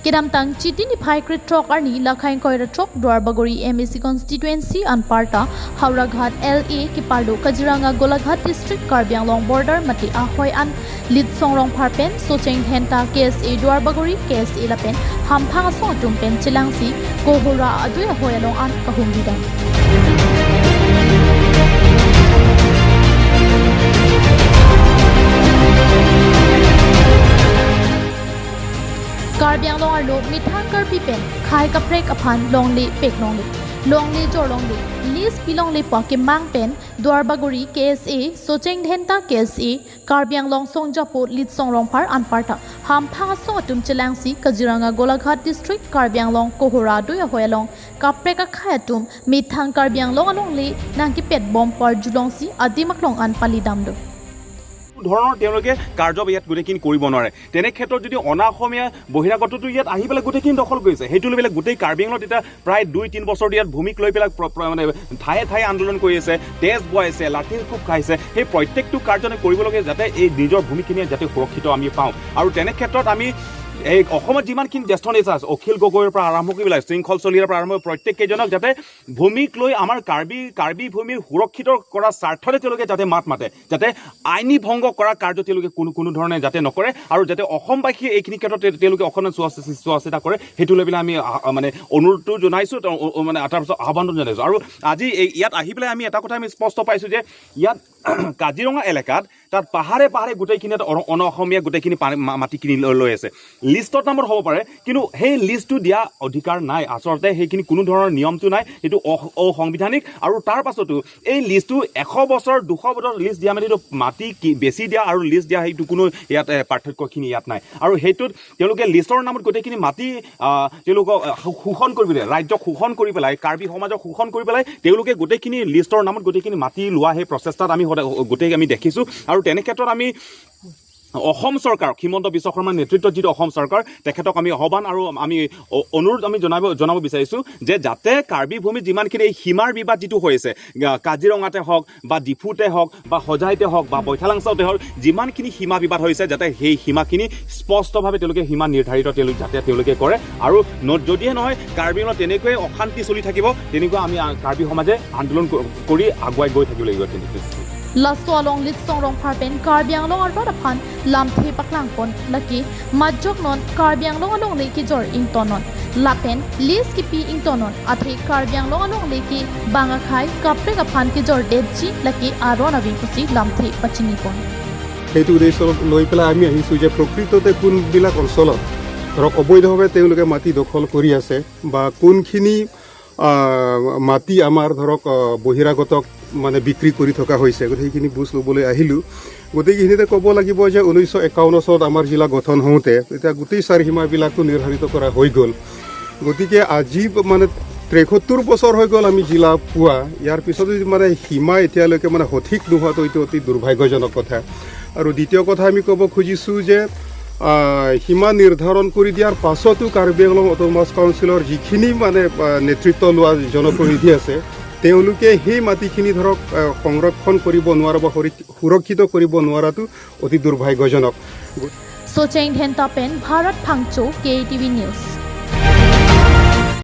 Kidamtang chitini phai kritrok arni lakhaing koira trok Duarbagori MAC constituency Anparta Howraghat LA Kipardo Kaziranga Golaghat district Karbi Anglong border mati ahoi an Litsongrong pharpen Socheng Dhenta KSA Duarbagori KSA lapen hamphang asong atum pen chilangsi kohora adui ahoi along an kahum bidam. Karbi Anglong arlo mithang karbi pen khai kaprek aphan longli pek longli longli jor longli list pilongli pa ke mang pen Duarbagori KSA Socheng Dhenta KSA Karbi Anglong Songjapo Litsongrong phar anparta hamphang asong atum chelangsi Kaziranga Golaghat district Karbi Anglong kohora dui hoyalong kaprek khai atum mithang Karbi Anglong alongli nangki pet bom par julongsi adimaklong an pali damdo. ধৰণৰ তেওঁলোকে কাৰ্য ইয়াত গোটেইখিনি কৰিব নোৱাৰে। তেনে ক্ষেত্ৰত যদি অনা অসমীয়া বহিৰাগতটো ইয়াত আহি পেলাই গোটেইখিনি দখল কৰিছে, সেইটো লৈ পেলাই গোটেই কাৰ্বি আংলঙত এতিয়া প্ৰায় 2-3 বছৰ ইয়াত ভূমিক লৈ পেলাই মানে ঠায়ে ঠায়ে আন্দোলন কৰি আছে, তেজ বোৱাইছে, লাঠিৰ কোব খাইছে। সেই প্ৰত্যেকটো কাৰ্য কৰিবলগীয়া যাতে এই নিজৰ ভূমিখিনিয়ে যাতে সুৰক্ষিত আমি পাওঁ। আৰু তেনে ক্ষেত্ৰত আমি এই অসমত যিমানখিনি জ্যেষ্ঠ নেতা আছে, অখিল গগৈৰ পৰা আৰম্ভ কৰি পেলাই শৃংখল চলিহাৰ পৰা আৰম্ভ কৰি প্ৰত্যেককেইজনক যাতে ভূমিক লৈ আমাৰ কাৰ্বি ভূমিৰ সুৰক্ষিত কৰাৰ স্বাৰ্থতে তেওঁলোকে যাতে মাত মাতে, যাতে আইনী ভংগ কৰা কাৰ্য তেওঁলোকে কোনো ধৰণে যাতে নকৰে আৰু যাতে অসমবাসীয়ে এইখিনি ক্ষেত্ৰত তেওঁলোকে অসমত চোৱা চিতা কৰে, সেইটো লৈ পেলাই আমি মানে অনুৰোধটো জনাইছোঁ, মানে তাৰপিছত আহ্বানটো জনাইছোঁ। আৰু আজি এই ইয়াত আহি পেলাই আমি এটা কথা আমি স্পষ্ট পাইছোঁ যে ইয়াত কাজিৰঙা এলেকাত তাত পাহাৰে পাহাৰে গোটেইখিনি অন অসমীয়া গোটেইখিনি মাটি কিনি লৈ আছে। লিষ্টত নামত হ'ব পাৰে, কিন্তু সেই লিষ্টটো দিয়া অধিকাৰ নাই। আচলতে সেইখিনি কোনো ধৰণৰ নিয়মটো নাই, সেইটো অসাংবিধানিক। আৰু তাৰ পাছতো এই লিষ্টটো 100 বছৰ 200 বছৰ লিষ্ট দিয়া মানে এইটো মাটি বেছি দিয়া আৰু লিষ্ট দিয়া সেইটো কোনো ইয়াত পাৰ্থক্যখিনি ইয়াত নাই। আৰু সেইটোত তেওঁলোকে লিষ্টৰ নামত গোটেইখিনি মাটি তেওঁলোকক শোষণ কৰি পেলাই, ৰাজ্যক শোষণ কৰি পেলাই, কাৰ্বি সমাজক শোষণ কৰি পেলাই তেওঁলোকে গোটেইখিনি লিষ্টৰ নামত গোটেইখিনি মাটি লোৱা সেই প্ৰচেষ্টাত আমি সদায় গোটেই আমি দেখিছোঁ। আৰু তেনে ক্ষেত্ৰত আমি অসম চৰকাৰক, হিমন্ত বিশ্ব শৰ্মাৰ নেতৃত্বত যিটো অসম চৰকাৰ, তেখেতক আমি আহ্বান আৰু আমি অনুৰোধ আমি জনাব বিচাৰিছোঁ যে যাতে কাৰ্বি ভূমিত যিমানখিনি এই সীমাৰ বিবাদ যিটো হৈ আছে, কাজিৰঙাতে হওক বা ডিফুতে হওক বা হোজাইতে হওক বা বৈঠালাংছতে হওক, যিমানখিনি সীমা বিবাদ হৈছে যাতে সেই সীমাখিনি স্পষ্টভাৱে তেওঁলোকে সীমা নিৰ্ধাৰিত তেওঁলোক যাতে তেওঁলোকে কৰে। আৰু যদিহে নহয় কাৰ্বি আংলঙত তেনেকৈয়ে অশান্তি চলি থাকিব, তেনেকুৱা আমি কাৰ্বি সমাজে আন্দোলন কৰি আগুৱাই গৈ থাকিব লাগিব। Lasso along Litsongrong pharpen Karbi Anglong arot aphan lamthe paklang pon laki majok non Karbi Anglong along le ki jor ingtonon lapen list ki pi ingtonon athe Karbi Anglong along le ki banga khai kapre aphan ki jor detji laki aron aving pusi lamthe pachini pon. সেইটো উদ্দেশ্য লৈ পেলাই আমি আহিছোঁ যে প্ৰকৃততে কোনবিলাক অঞ্চলত ধৰক অবৈধভাৱে তেওঁলোকে মাটি দখল কৰি আছে বা কোনখিনি মাটি আমাৰ ধৰক বহিৰাগতক মানে বিক্ৰী কৰি থকা হৈছে, গতিকে সেইখিনি বুজ ল'বলৈ আহিলোঁ। গোটেইখিনিতে ক'ব লাগিব যে 1951 চনত আমাৰ জিলা গঠন হওঁতে তেতিয়া গোটেই চাৰিসীমাবিলাকো নিৰ্ধাৰিত কৰা হৈ গ'ল। গতিকে আজি মানে 73 বছৰ হৈ গ'ল আমি জিলা পোৱা, ইয়াৰ পিছতো যদি মানে সীমা এতিয়ালৈকে মানে সঠিক নোহোৱাটো এইটো অতি দুৰ্ভাগ্যজনক কথা। আৰু দ্বিতীয় কথা আমি ক'ব খুজিছোঁ যে সীমা নিৰ্ধাৰণ কৰি দিয়াৰ পাছতো কাৰ্বি আংলং অট'নমাছ কাউন্সিলৰ যিখিনি মানে নেতৃত্ব লোৱা জনপ্ৰতিনিধি আছে, তেওঁলোকে সেই মাটিখিনি ধৰক সংৰক্ষণ কৰিব নোৱাৰা বা সুৰক্ষিত কৰিব নোৱাৰাটো অতি দুৰ্ভাগ্যজনক। Socheng Dhenta pen Bharat Phangcho KTV News.